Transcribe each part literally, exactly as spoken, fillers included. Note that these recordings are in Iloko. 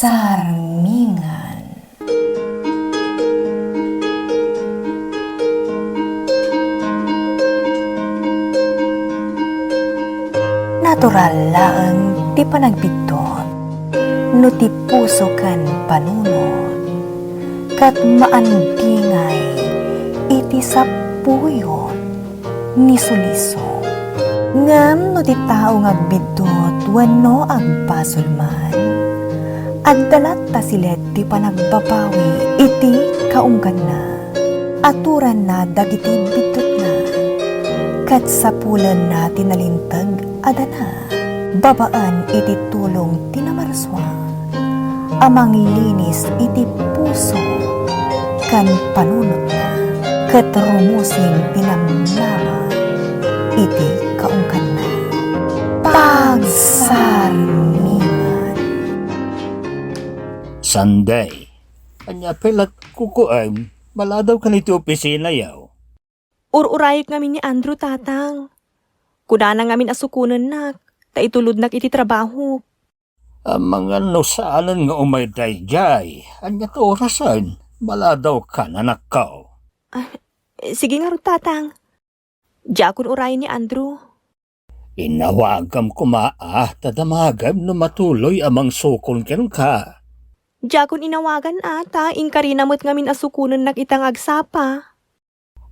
Sarmingan. Natural laeng ti panagbiddut no ti puso ken panunot, ket maandingay iti sapuyot ni suliso. Ngem no ti tao nga agbiddut wenno agbasol man, adda latta silet ti panagbabawi iti kaungganna. Aturanna dagiti biddutna, ket sapulenna ti nalinteg a dana babaen iti tulong ti Namarsua a manglinis iti puso ken panunotna, ket rumusing ti namnama iti kaungganna. Pagsarmingan. Sunday. Ania pay lat kukuem, maladaw kan iti opisina yaw? Ur-urayek ngamin ni Andrew, Tatang. Kunana ngamin a sukonennak, ta itulodnak iti trabaho. Amangan no saanen nga umay daydiay, ania ti orasen? Maladaw kan, anakko? Ah, sige ngarud, Tatang. Diakon urayen ni Andrew. Inawagam koma a, ta damagem no matuloy a mangsukon kenka. Diakon inawagan a, ta inkarina met ngamin a sukonennak ita nga agsapa.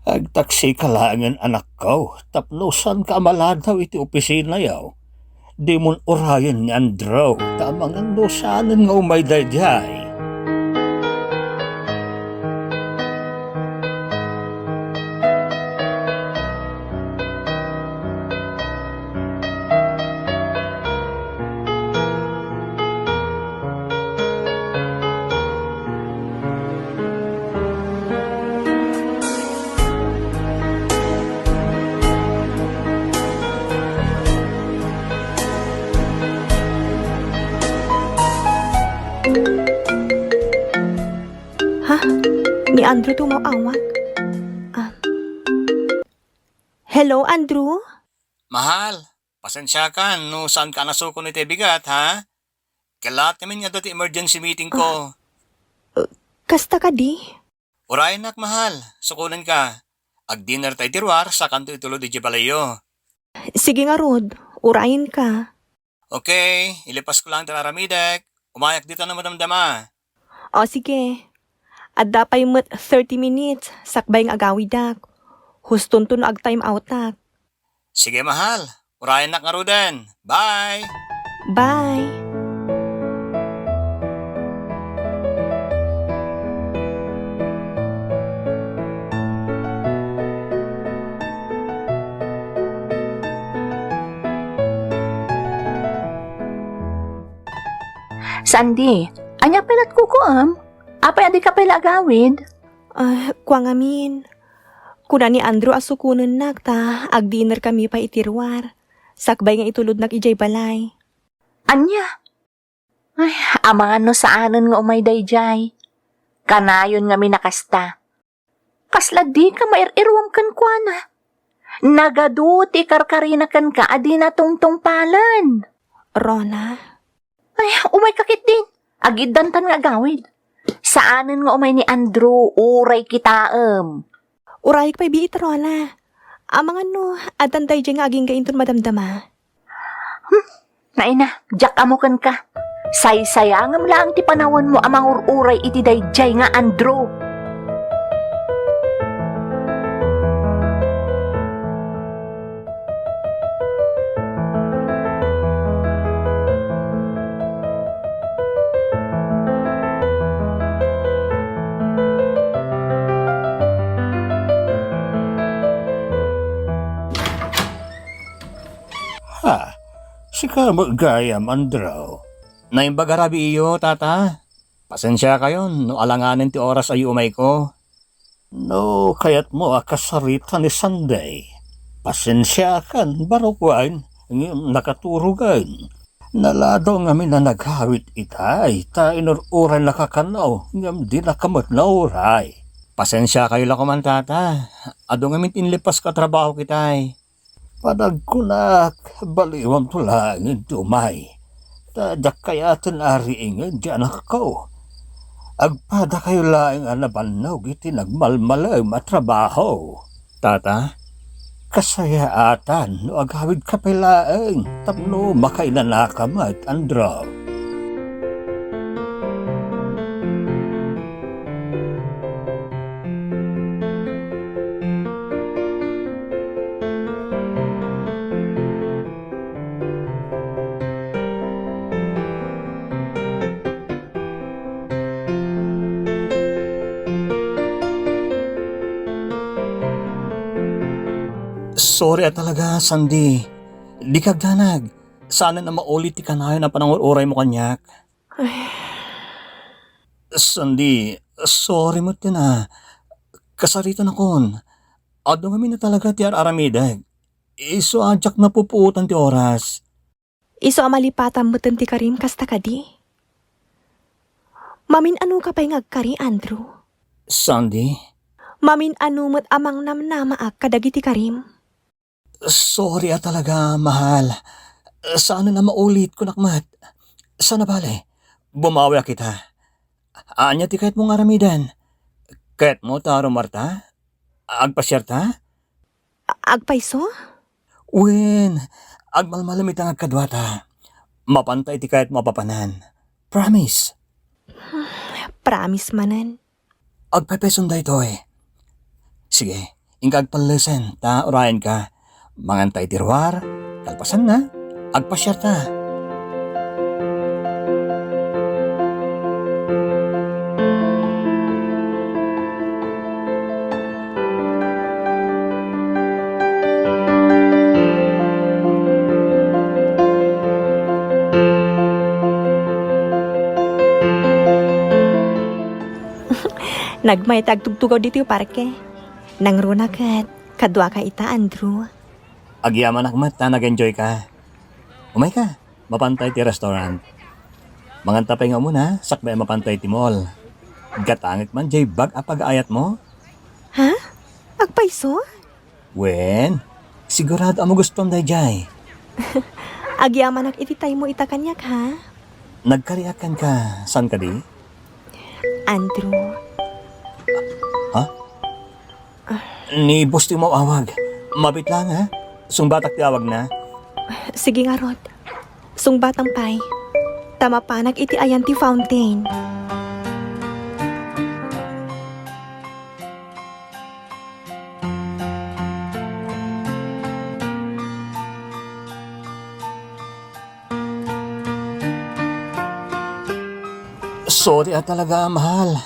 Agtaksika laengen, anakko, tapno saanka a maladaw iti opisina yaw. Dimon urayen ni Andrew, ta amangan no saanen nga umay daydiay. Ha? Ni Andrew ti umaw-awag? Ah. Hello, Andrew? Mahal, pasensiakan no saanka a nasukon iti bigat, ha? Kellaat ngamin nga adda ti emergency meeting ko. Ah, uh, kasta kadi? Urayennak, mahal. Sukonenka. Agdinner ta iti ruar, sakanto itulod idiay balayyo. Sige ngarud, urayenka. Okay, ilipasko laeng ti aramidek. Umayak dita no madamdama. O, sige. Adda pay met thirty minutes sakbay nga agawidak. Hustonto no ag-time outak. Sige, mahal. Urayennak ngaruden. Bye! Bye! Sandy, ania pay lat kukuem? Apay a dika pay la agawid? Ah, kua ngamin. Kuna ni Andrew a sukonennak ta agdinner kami pay iti ruar, sakbay nga itulodnak idiay balay. Ania? Ay, amangan no saanen nga umay daydiay. Kanayon ngamin a kasta. Kasla dika mair-iruam kenkuana. Nagadu ti ikarkarina kenka a dina tungtungpalen. Rona? Ay, umayka ketdin. Agiddantan nga agawid. Saanen nga umay ni Andrew, uray kitaem. Urayek pay biit, Rona. Amangan no, addan daydiay nga agingga inton madamdama. Hmm? Naina, diak ammo kenka. Saysayangem laeng ti panawenmo a mangur-uray iti daydiay nga Andrew. Ha, sika met gayam, Andrew. Naimbag a rabii yo, Tata. Pasensiakayon no alanganen ti oras a yuumayko. No kayatmo a kasarita ni Sunday, pasensiakan, barukuen, ngem nakaturogen. Naladaw ngamin a nagawid itay, ta inur-urayna kano, ngem dinaka met nauray. Pasensiakayo la koman, Tata. Adu ngamin ti inlipasko a trabaho kitay. Panagkunak, baliwamto laeng ti umay. Ta diak kayaten a riingen ti anakko. Agpadakayo laeng a nabannog iti nagmalmalem a trabaho. Tata, kasayaatan no agawidka pay laeng tapno makainanaka met, Andrew. Sorry a talaga, Sandy. Dika agdanag. Saanen a maulit ti kanayon a panangur-uraymo kaniak. Ay. Sandy, sorry met ken a. Kasaritanakon. Adu ngamin a talaga ti ar-aramidek. Isu a diak napupuotan ti oras. Isu a malipatan metten ti karim kasta kadi? Mamin-ano ka pay nga agkari, Andrew? Sandy? Mamin-ano met a mangnamnamaak kadagiti karim? Sorry a talaga, mahal. Saanen a maulit, kunak met. Sana bale, bumawiak ita. Ania ti kayatmo nga aramiden? Kayatmo ta rumarta? Agpasiarta? A-, agpayso? Wen, agmalmalem ita nga agkaduata. Mapanta iti kayatmo a papanan. Promise. Promise manen. Agpaypayson daytoy. Sige, inka agpallesen ta urayenka. Manganta iti ruar, kalpasanna, agpasiarta. Nagmayat ti agtugtugaw ditoy parke. Nangruna ket kaduaka ita, Andrew. Agyamanak met ta nag-enjoy ka. Umayka, mapanta iti restaurant. Manganta pay nga umuna, sakbay a mapanta iti mall. Gatangek man jay bag a pagaayatmo. Ha? Agpayso? Wen, sigurado a magustuam dayjay. Agyamanak iti taymo ita kaniak, ha? Nagkariak kenka, saan kadi? Andrew. Ha? Ni boss ti umawawag. Mabit lang, ha? Sungbatak ti awagna. Sige ngarud. Sungbatam pay. Ta mapanak iti ayan ti fountain. Sorry a talaga, mahal.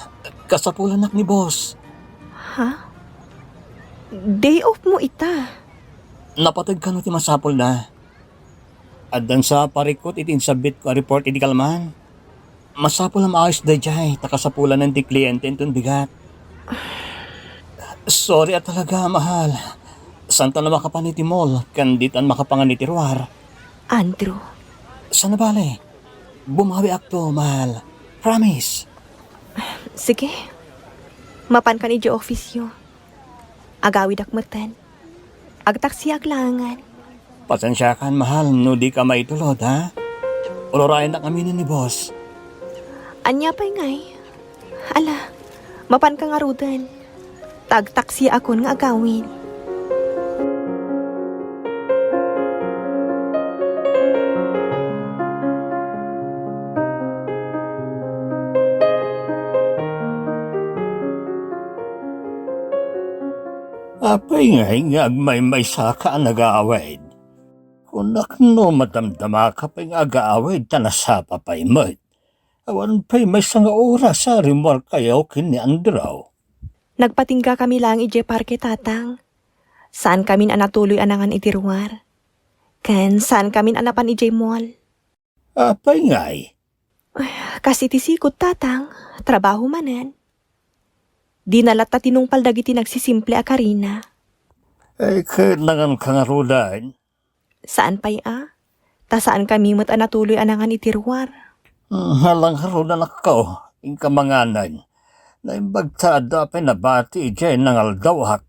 Kasapulanak ni boss. Ha? Day off mo ita. Napateg kano ti masapulna? Addan sa parikut iti insubmit ko a report idi kalman. Masapul a maayos dayjay, ta kasapulanan ti kliyente inton bigat. Sorry a talaga, mahal. Saantan a makapan iti mall, ken ditan makapangan iti ruar. Andrew. Sana bale. Bumawiakto, mahal. Promise. Sige. Mapankan idiay office-yo. Agawidak metten. Agtaksiak laengen. Pasensiakan, mahal, no dika maitulod, ha? Ururayennak aminen ni boss. Ania pay ngay? Ala, mapanka ngaruden. Ta agtaksiakon nga agawid. Apay ngay nga agmaymaysaka a nagawid? Kunak no madamdamaka pay nga agawid ta nasapa pay met. Awan pay maysa nga oras a rimuarkayo ken ni Andrew. Nagpatinggakami laeng idiay parke, Tatang. Saankamin a natuloy a nangan iti ruar. Ken saankamin a napan idiay mall. Apay ngay? Kas iti sikut, Tatang, trabaho manen. Dina latta tinungpal dagiti nagsisimple a karina. Ay, ket nanganka ngaruden? Saan pay a. Ta saankami met a natuloy a nangan iti ruar. Hmm, alang ngaruden, anakko, inka manganen. Naimbag ta adda pay nabati idiay nangaldawak.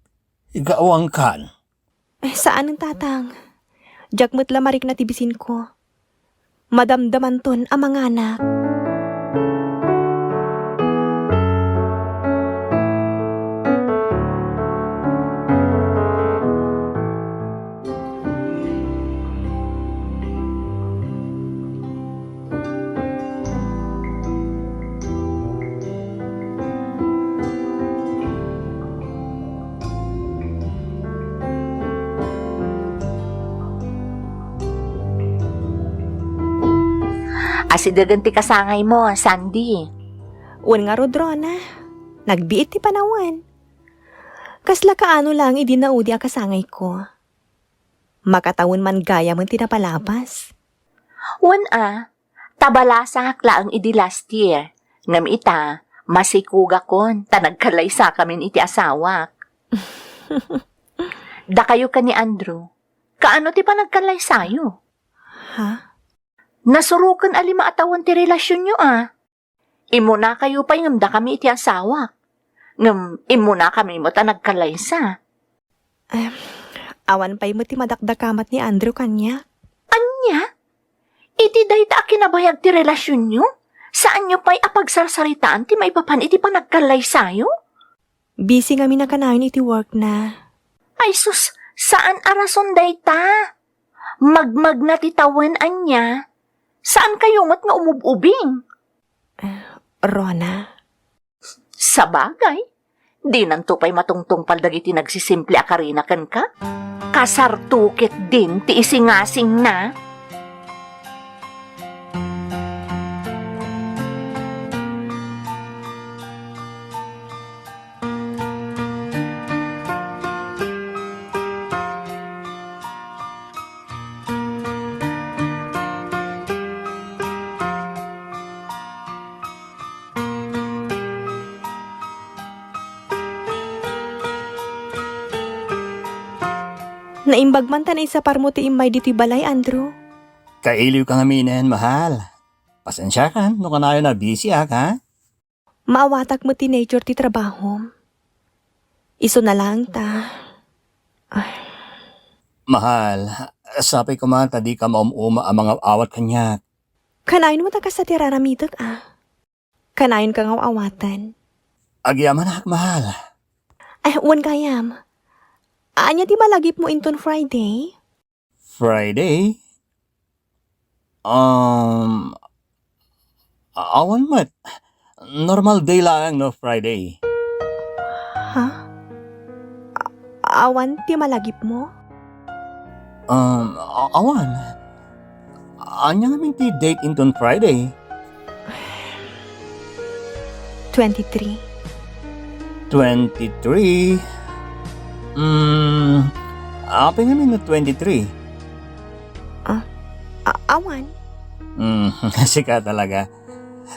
Igawangkan. Eh, saanen, Tatang. Diak met la marikna ti bisinko. Madamdamanton a manganak. Asidegen ti kasangaymo, Sandy. Wen ngarud, Rona. Nagbiit ti panawen. Kasla kaano laeng idi naudi a kasangayko. Makatawen man gayamen ti napalabas. Wen a, ta balasak laeng idi last year, ngem ita, masikugakon ta nagkallaysakamin iti asawak. Dakayo ken ni Andrew, kaano ti panagkallaysayo? Ha? Nasuroken a lima a tawen ti relasionyo a. Immunakayo pay ngem dakami iti asawak. Ngem immunakami met a nagkallaysa. Em, awan pay met ti madakdakamat ni Andrew kaniak. Ania? Iti dayta a kinabayag ti relasionyo, saanyo pay a pagsarsaritaan ti maipapan iti panagkallaysayo? Busy ngamin a kanayon iti workna. Ay sus, saan a rason dayta? Magmagna ti tawen ania? Saankayo met nga umub-ubing? Eh, Rona. Sabagay, dinanto pay matungtungpal dagiti nagsisimple a karina kenka. Kasartuketdin ti isingasingna. Naimbag man ta naisaparmo ti immay ditoy balay, Andrew. Kailiwka ngaminen, mahal. Pasensiakan no kanayon a busyak, ha? Maawatak met ti nature ti trabahom. Isuna laeng ta. Ay. Mahal, sapay koma ta dika maum-uma a mangaw-awat kaniak. Kanayon met a kasta ti raramidek a. Kanayonka nga aw-awatan. Agyamanak, mahal. Ay, wen gayam. Ania ti malagipmo inton Friday? Friday? Um, a-, awan met. Normal day laeng no Friday. Ha? A-, awan ti malagipmo? Um, a-, awan. Ania ngamin ti date inton Friday? Twenty-three. Twenty-three? Mm, apay ngamin no twenty-three? Ah, a-, awan. Mm, sika talaga.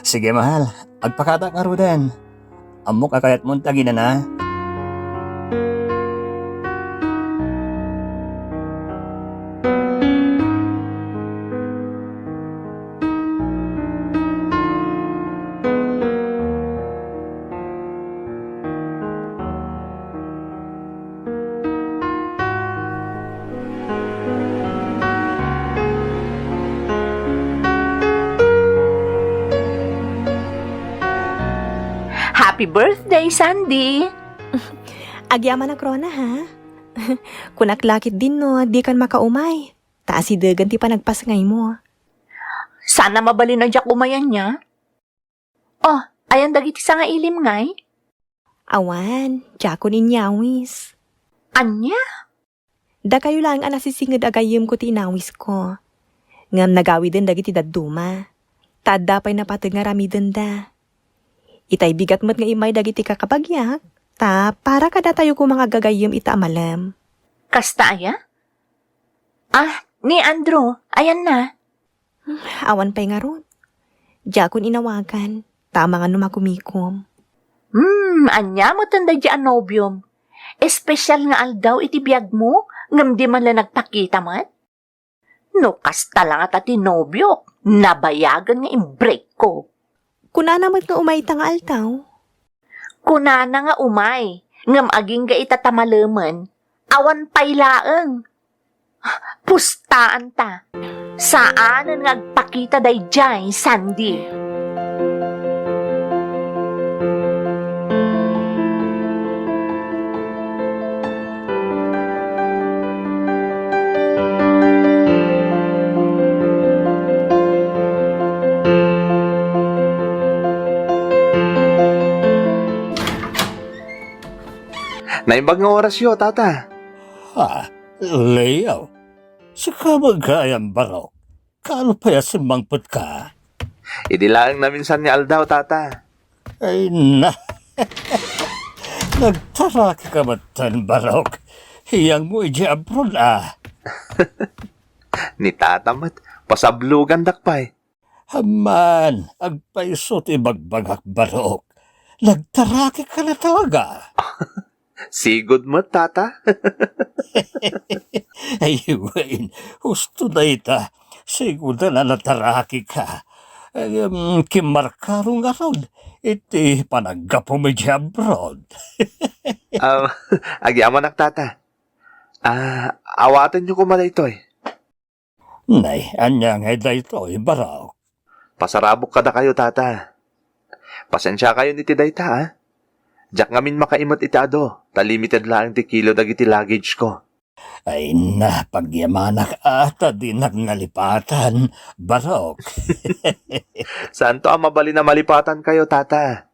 Sige, mahal. Agpakatak ngaruden. Ammok a kayatmon ti aginana. Happy birthday, Sandy! Agyamanak, Rona, ha? Kunak la ketdin no dikan makaumay, ta asidegen ti panagpasngaymo. Saan a mabalin a diak umay ania? Oh, ayan dagiti sangailim ngay? Awan, diakon inyawis. Ania? Dakayo laeng a nasisinged a gayyemko ti inawisko. Ngem nagawiden dagiti dadduma. Ta adda pay napateg nga aramidenda. Itay bigat met nga immay dagiti kakabagiak, ta para kadatayo koma nga aggagayyem ita a malem. Kasta aya? Ah, ni Andrew, ayanna? Awan pay ngarud. Diakon inawagan, ta amangan no makumikom. Hmm, ania met daydi a nobiom? Espesyal nga aldaw iti biagmo, ngem di man la nagpakita met? No kasta la ngata ti nobiok, nabayagen nga imbreakko. Kunana met nga umay ita nga aldaw? Kunana nga umay, ngem agingga ita ta malemen, awan pay laeng. Pustaanta. Saanen nga agpak Kita daydiay, Sandy. Naimbag nga orasyo, Tata. Ha? Leo? Sika met gayam, Barok? Kaano pay a simmangpetka? Idi laeng naminsan nga aldaw, Tata. Ay na. Nagtaraki ka met ten, Barok. Hiyangmo idiay abroad, a. Ni Tata met, pasablogandak pay. Amman, agpayso ti ibagbagak, Barok. Nagtaraki ka na talaga. Sigud met, Tata. Ay, wen, husto dayta. Sigud a natarakika. Em, kimmarkaro ngarud iti panaggapum idiay abroad. Ah, agyamanak, Tata. Ah, awatenyo koma daytoy. Nay, ania ngay daytoy, Barok? Pasarabok kadakayo, Tata. Pasensiakayon iti dayta, a. Diak ngamin makaimet iti adu, ta limited laeng ti kilo dagiti luggage ko. Ay na, pagyamanak a ta dinak nalipatan, Barok. Saanto a mabalin a malipatankayo, Tata?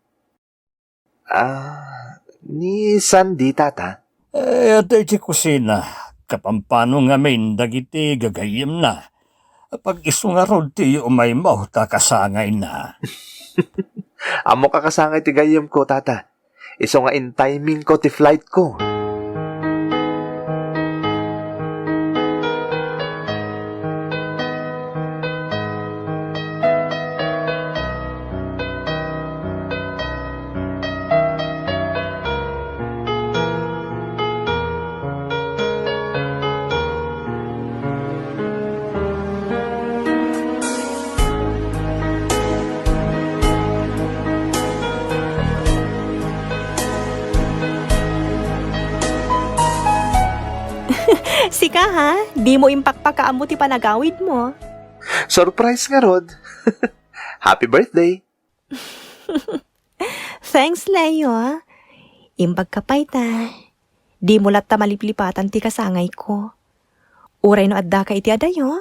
Ah, ni Sandy, Tata? Eh, adda iti kusina. Kapampano ngamin dagiti gagayyemna. Pag-isu ngarud ti umaymo ta kasangayna. Ammok a kasangay ti gayyemko, Tata. Isu nga in-timingko ti flightko. Sika, ha? Dimo impakpakaammo ti panagawidmo. Surprise ngarud. Happy birthday! Thanks, Leo. Imbagka pay ta, dimo latta maliplipatan ti kasangayko. Uray no addaka iti adayo,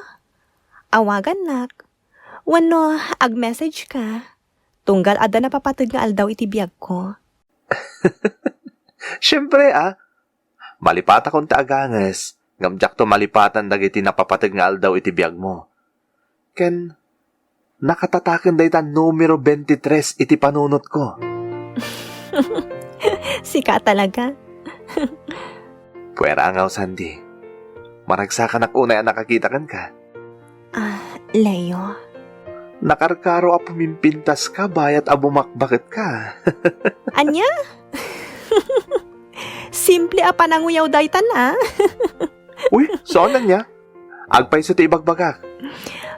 awagannak. Wenno, ag-message ka. Tunggal adda napapateg nga aldaw iti biagko. Siempre, a. Malipatakon ti aganges, ngem diakto malipatan dagiti napapateg nga aldaw iti biagmo. Ken nakatataken dayta numero twenty-three iti panunotko. Sika talaga. Puera nga, Sandy. Maragsakanak unay a nakakita kenka. Ah, Leo. Nakarkaro a pumimpintaska bayat a bumakbaketka. Ania? Simple a pananguyaw daytan, a. Uy, saan ania? Agpayso ti ibagbagak.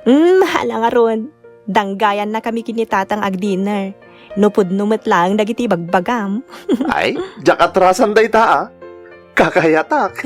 Hmm, hala ngarud. Danggayannakami ken ni Tatang ag-dinner. No pudno met laeng dagiti ibagbagam. Ay, diak atrasan dayta, a. Kakayatak.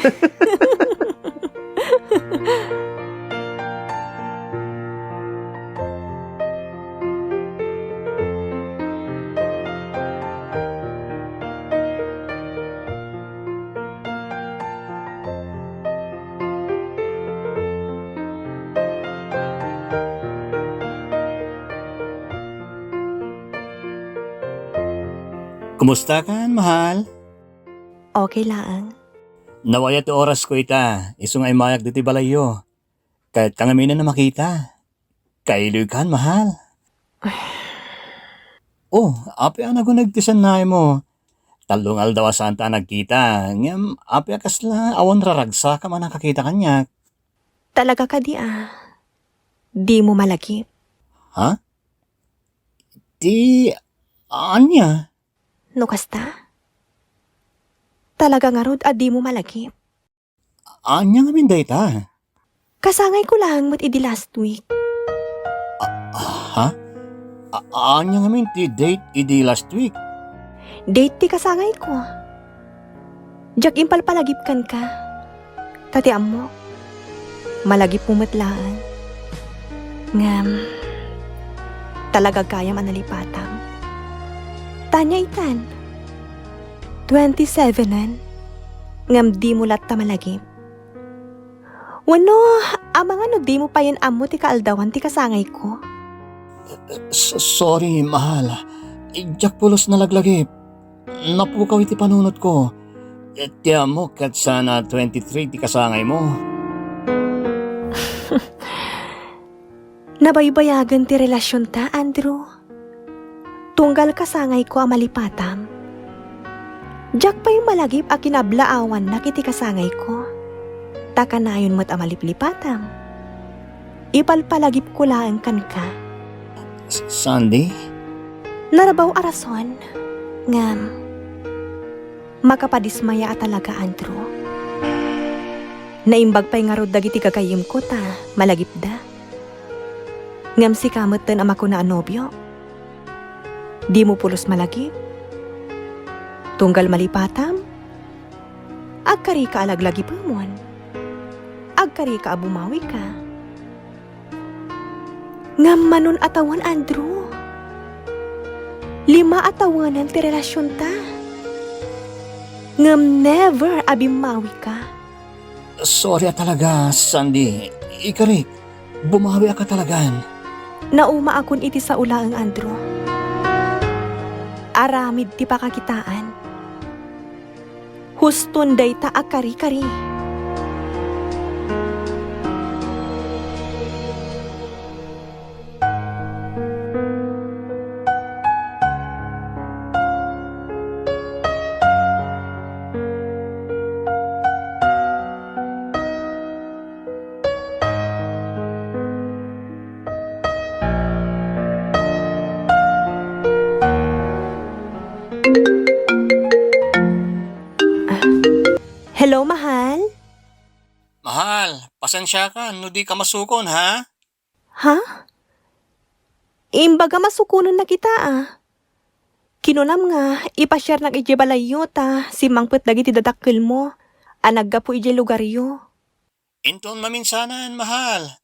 Kumusta kan, mahal? Okay laeng. Nawaya ti orasko ita, isu nga immayak ditoy balayyo. Kayatka ngaminen a makita. Kailoy kan, mahal. Oh, apay a naguneg ti sannaymo? Tallo nga aldaw a saanta a nagkita, ngem apay a kasla awan raragsakam a nakakita kaniak? Talaga kadi a dimo malagip? Ha? Ti ania? No kasta? Talaga ngarud a dimo malagip? Ania ngamin dayta? Kasangayko laeng met idi last week. A-, ha? A-, ania ngamin ti date idi last week? Date ti kasangayko. Diak impalpalagip kenka. Ta ti ammok, malagipmo met laeng. Ngem, talaga gayam a nalipatam. Tania itan, twenty-seven-en, ngem dimo latta malagip. Wenno, amangan no dimo payen ammo ti kaaldawan ti kasangayko? S-, sorry, mahal. Diak pulos nalaglagip. Napukaw iti panunotko. Ti ammok ket saan a twenty-three ti kasangaymo. Nabaybayagen ti relasionta, Andrew. Tunggal kasangayko a malipatam, diak pay malagip a kinablaawannak iti kasangayko. Ta kanayon met a maliplipatam. Ipalpalagipko laeng kenka. S-, Sandy? Narabaw a rason, ngem makapadismaya a talaga, Andrew. Naimbag pay ngarud dagiti gagayyemko ta malagipda. Ngem sika metten a makuna a nobio. Dimo pulos malagip. Tunggal malipatam, agkarika a laglagipemon. Agkarika a bumawika. Ngem manon a tawen, Andrew. Lima a tawenen ti relasionta. Ngem never a bimmawika. Sorry a talaga, Sandy. Ikarik, bumawiak a talagan. Naumaakon iti sao laeng, Andrew. Aramid ti pakakitaan. Huston dayta a kari-kari. Hello, mahal? Mahal, pasensiakan no di ka masukon, ha? Ha? Imbagam a sukonennak ita, a. Kinunam nga ipasiarnak idiay balayyo ta simmangpet dagiti dadakkelmo a naggapu idiay lugaryo. Inton maminsanan, mahal.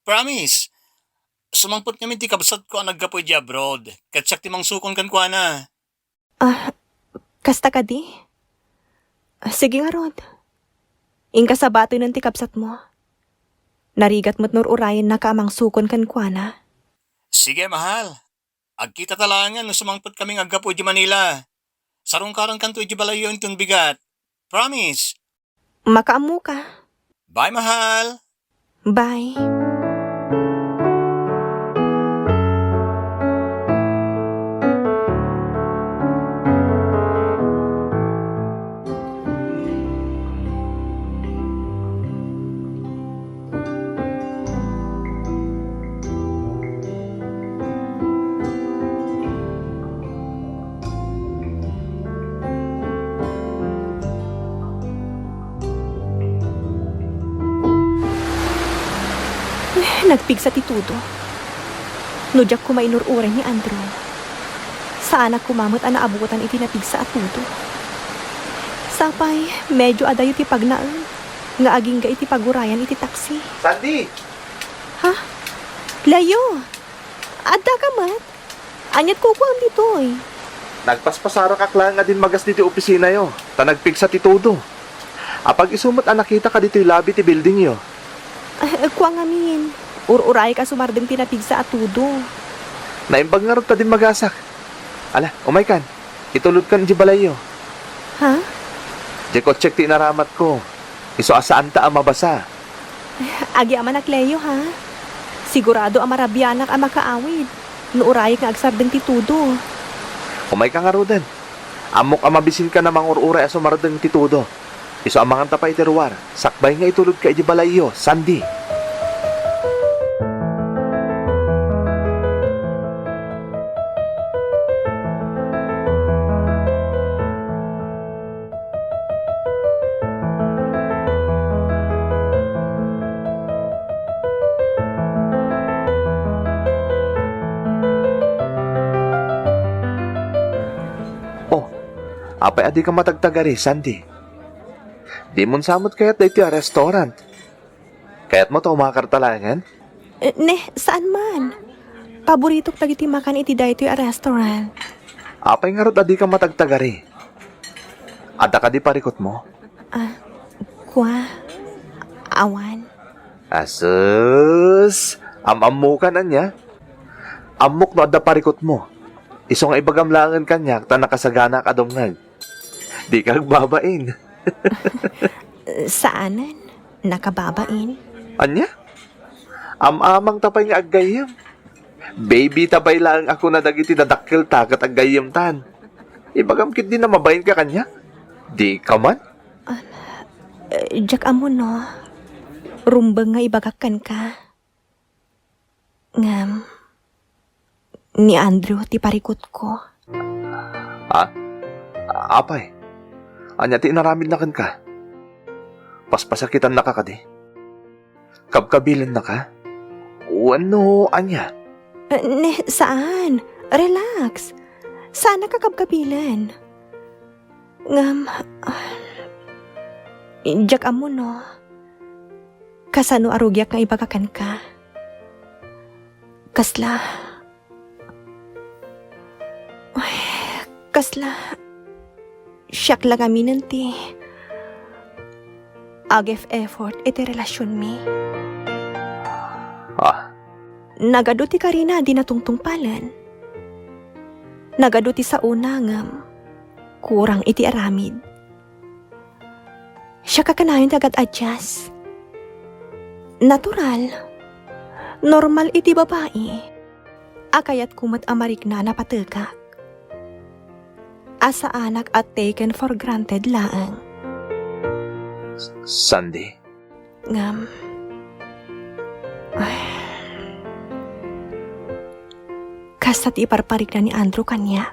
Promise. Sumangpet ngamin ti kabsatko a naggapu idiay abroad, ket siak ti mangsukon kenkuana. Ah, kasta kadi? Ah, sige ngarud. Inka sabatenen ti kabsatmo. Narigat met no ur-urayennaka a mangsukon kenkuana. Sige, mahal. Agkitata laengen no sumangpet kaming aggapu idiay Manila. Sarungkarenkanto idiay balayyo inton bigat. Promise. Makaammoka. Bye, mahal. Bye. Eh, nagpigsa ti tudo. No diak koma inur-uray ni Andrew, saanak koma met a naabutan iti napigsa a tudo. Sapay, medyo adayo ti pagnaed nga agingga iti pagurayan iti taksi. Sandy! Ha? Leo! Adda ka met? Ania't kukuam ditoy? Nagpaspasarakak laeng a dimmagas ditoy opisinayo, ta nagpigsa ti tudo. Apag-isu met a nakitaka ditoy labi ti buildingyo. Ah, kua ngamin, ur-urayek a sumardeng ti napigsa a tudo. Naimbag ngarud ta dimmagasak. Ala, umaykan. Itulodkan idiay balayyo. Ha? Diay kotsek ti inaramatko. Isu a saanta a mabasa. Agyamanak, Leo, ha? Sigurado a marabianak a makaawid no urayek nga agsardeng ti tudo. Umayka ngaruden. Ammok a mabisinka a mangur-uray a sumardeng ti tudo. Isu a manganta pay iti ruar, sakbay nga itulodka idiay balayyo, Sandy. Oh, apay a dika matagtagari, Sandy? Dimon sa met kayat daytoy a restaurant? Kayatmo ta umakar ta laengen? Eh, ne, saan man? Paboritok dagiti makan iti daytoy a restaurant. Apay ngarud a dika matagtagari? Adda kadi parikutmo? Ah, kua, awan. Asus, am-ammokan ania? Ammok no adda parikutmo. Isu nga ibagam laengen kaniak ta nakasaganaak a dumngeg. Dika agbabain. Saanen, nakababain. Ania? Am-amangta pay nga aggayyem. Baby ta pay laeng a kuna dagiti dadakkelta ket aggayyemtan. Ibagam ketdi a mabainka kaniak. Dika man? Eh, diak ammo no rumbeng nga ibagak kenka. Ngem, ni Andrew ti parikutko. Ha? Apay? Ania ti inaramidna kenka? Paspasakitannaka kadi? Kabkabilennaka? Wenno ania? Eh, ne, saan. Relax. Saanak a kabkabilen. Ngem, ah, diak ammo no kasano a rugiak nga ibaga kenka. Kasla, ay, kasla, siak la ngaminen ti ag-effort iti relasionmi. Ah. Nagadu ti karina a di natungtungpalen. Nagadu ti saona ngem kurang iti aramid. Siak a kanayon ti agad-adjust. Natural. Normal iti babai. A kayatko met a marikna a napatekak. A saanak a taken for granted laeng. Sandy? Ngem, ay, kasta ti iparparikna ni Andrew kaniak.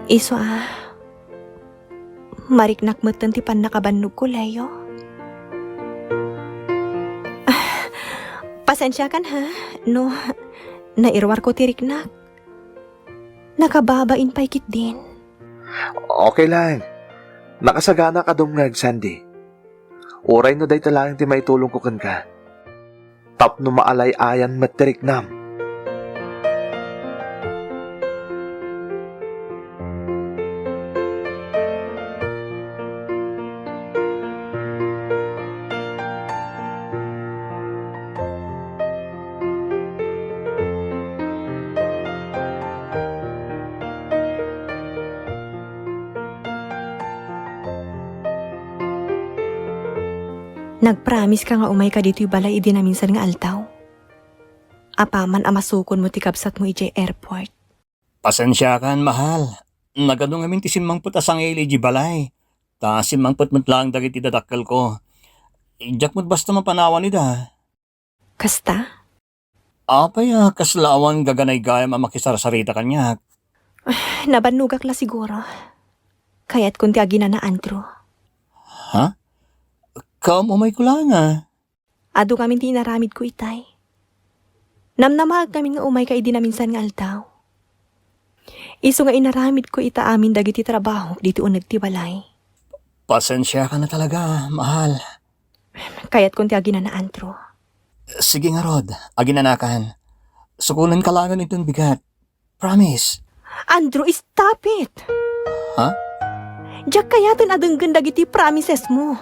Isu a, mariknak metten ti pannakabannogko, Leo. Ah, pasensiakan, ha, no nairuarko ti riknak. Nakababain pay ketdin. Okay lang. Nakasaganaak a dumngeg, Sandy. Uray no dayta laeng ti maitulongko kenka. Tapno maalay-ayan met ti riknam. Nagpromise ka nga umayka ditoy balay idi naminsan nga aldaw. Apaman a masukonmo ti kabsatmo idiay airport. Pasensiakan, mahal. Nagadu ngamin ti simmangpet a sangili idiay balay. Ta simmangpet met laeng dagiti dadakkelko. Diak met basta mapanawan ida. Kasta? Apay a kasla awan gaganaygayam a makisarsarita kaniak? Nabannogak la siguro. Kayatkon ti aginana, Andrew. Ha? Kaum-umayko laeng a. Adu ngamin ti inaramidko itay. Namnamaek ngamin nga umayka idi naminsan nga aldaw. Isu nga inaramidko ita amin dagiti trabahok ditoy uneg ti balay. Pasensiakan a talaga, mahal. Kayatkon ti aginana, Andrew. Sige ngarud, aginanakan. Sukonenka laengen inton bigat. Promise. Andrew, stop it! Ha? Diak kayaten a denggen dagiti promisesmo.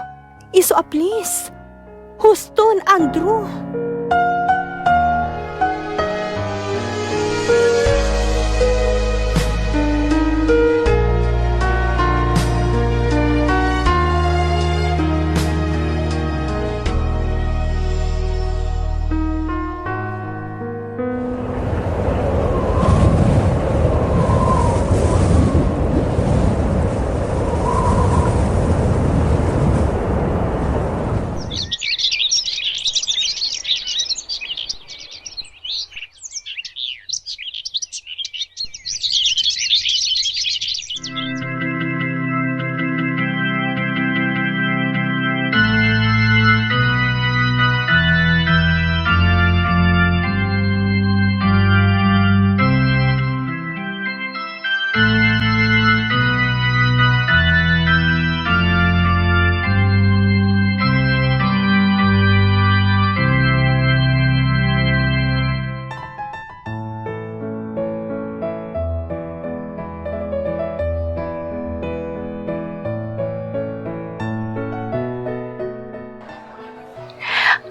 Isu a please. Huston, Andrew!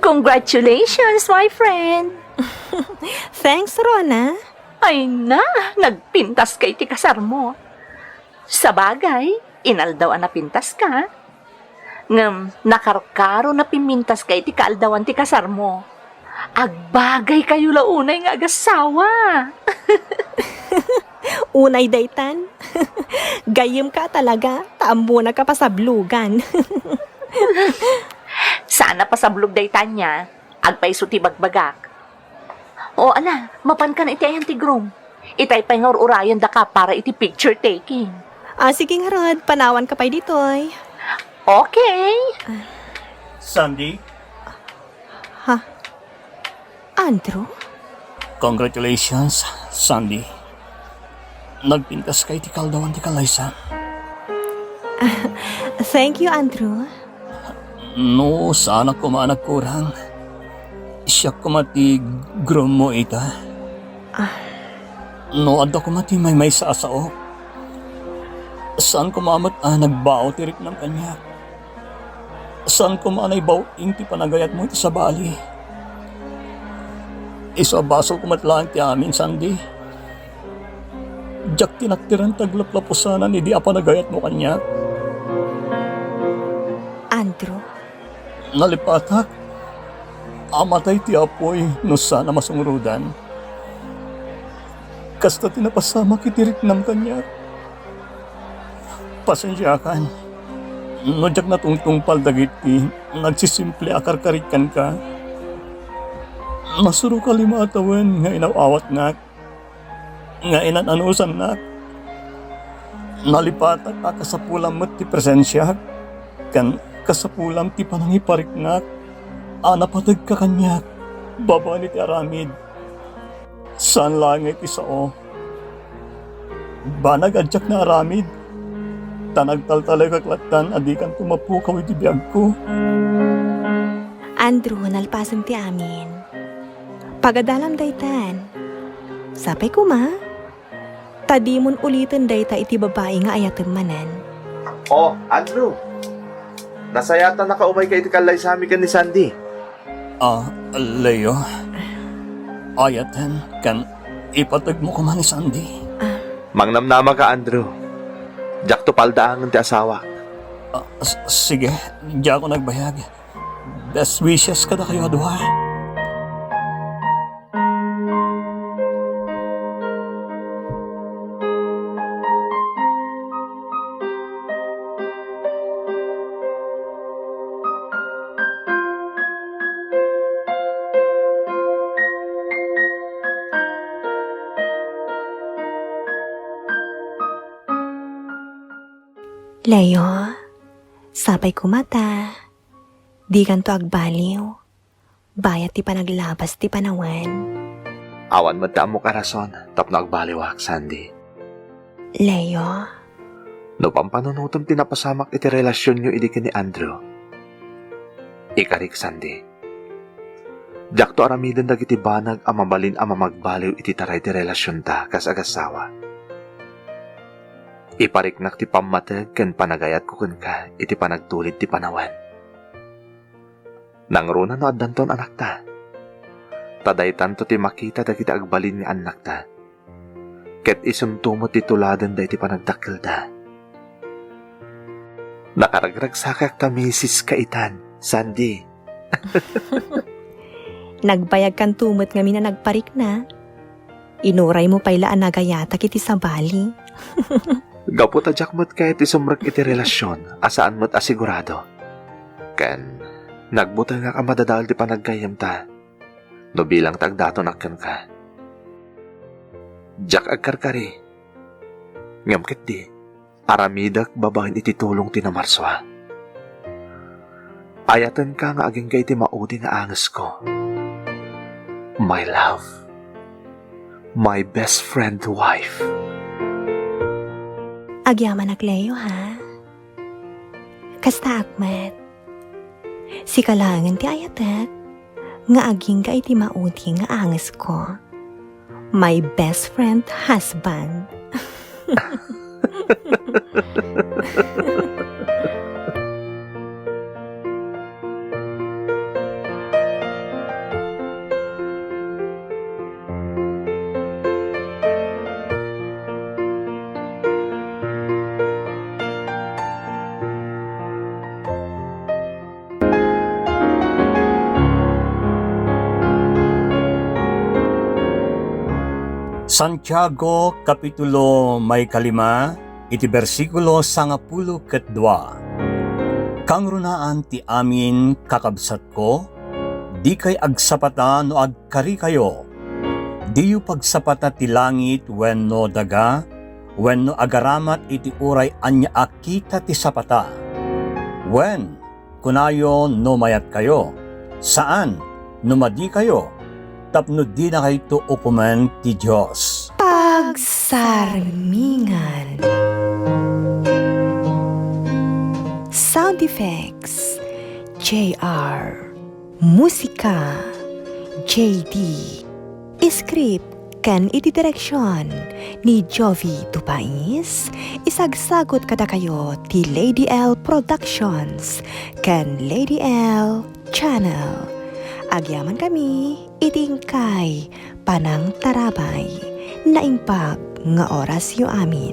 Congratulations, my friend! Thanks, Rona. Ay na, nagpintas ka iti kasarmo. Sabagay, inaldaw a napintas ka. Ngem nakarkaro a pimmintas ka iti kaaldawan ti kasarmo. Agbagay kayo la unay nga agassawa. Unay daytan. Gayyem ka talaga, ta ammona ka pasablogan. Saan a pasablog daytan, nia. Agpayso ti bagbagak. O, ala, mapankan iti ayan ti groom. Itay pay nga ur-urayen daka para iti picture taking. Ah, sige ngarud, panawan ka pay ditoy. Okay. Sandy? Ha? Andrew? Congratulations, Sandy. Nagpintas ka iti kaaldawan ti kalaysa. Thank you, Andrew. No, saanak koma a nagkurang. Siak koma ti groom mo ita. Ah. No, adda koma ti maymaysa a sao. Saan koma met a nagbao ti riknam kaniak. Saan koma a naibaw-in ti panagayatmo iti sabali. Isu a basol koma met laeng ti amin, Sandy. Diak tinaktiran ti aglaplapusanan idi a panagayatmo kaniak. Andrew? Nalipatak. Amatay ti apuy no saan a masungrodan. Kasta ti napasamak iti riknam kaniak. Pasensiakan. No diak natungtungpal dagiti nagsisimple a karkarit kenka. Nasuroka lima a tawen nga inaw-awatnak, nga inan-anusannak. Nalipatak a kasapulam met ti presensiak, ken kasapulam ti panangipariknak a napategka kaniak babaen iti aramid. Saan laeng nga iti sao. Banag a diak naaramid, ta nagtaltalekak lattan a dikanto mapukaw iti biagko. Andrew, nalpasem ti amin. Pagadalam daytan. Sapay koma, ta dimon uliten dayta iti babai nga ayatem manen. Oh, Andrew! Nasayaatannaka umayka iti kallaysami ken ni Sandy. Ah, Leo. Ayaten ken ipategmo koma ni Sandy. Ah. Mangnamnamaka, Andrew. Diakto paldaangen ti asawak. Ah, s-, sige, diakon agbayag. Best wishes kadakayo a dua. Leo, sapay koma ta dikanto agbaliw. Bayat ti panaglabas ti panawen. Awan met ti ammok a rason tapno agbaliwak, Sandy. Leo. No pampanunotem ti napasamak iti relasionyo idi ken ni Andrew, ikarik, Sandy. Diakto aramiden dagiti banag a mabalin a mamagbaliw iti taray ti relasionta kas agassawa. Ipariknak ti pammateg ken panagayatko kenka iti panagtulid ti panawen. Nangruna no addanton anakta. Ta daytanto ti makita dagiti agbalin nga annakta. Ket isunto met ti tuladenda iti panagdakkelda. Nakaragragsakak ta misis ka itan, Sandy. Nagbayagkanto met ngamin a nagparikna. Inuraymo pay la a nagayatak iti sabali. Gapu ta diak met kayat isumrek iti relasion a saan met a sigurado. Ken nagbutengak a madadael ti panaggayyemta no bilang ta agdatonak kenka. Diak agkarkari. Ngem ketdi, aramidek babaen iti tulong ti namarsua. Ayatenka nga agingga iti maudi nga angesko. My love. My best friend wife. Agyamanak, Leo, ha? Kastaak met. Sika laengen ti ayatek nga agingga iti maudi nga angesko. My best friend husband. Santiago, kapitulo may kalima, iti bersikulo sangapulo ket dua. Kangrunaan ti amin, kakabsatko, dikay agsapata no agkarikayo. Diyo pagsapata ti langit wenno daga, wenno agaramat iti uray ania a kita ti sapata. Wen, kunayo no mayatkayo, saan no madikayo, tapno dinakayto ukomen ti Dios. Pagsarmingan. Sound effects, J R. Musika, J D. Script ken iti direksion ni Jovi Tupais, isagsagut kadakayo ti Lady L Productions ken Lady L Channel. Agyaman kami iti inkay panangtarabay. Naimbag nga orasyo amin.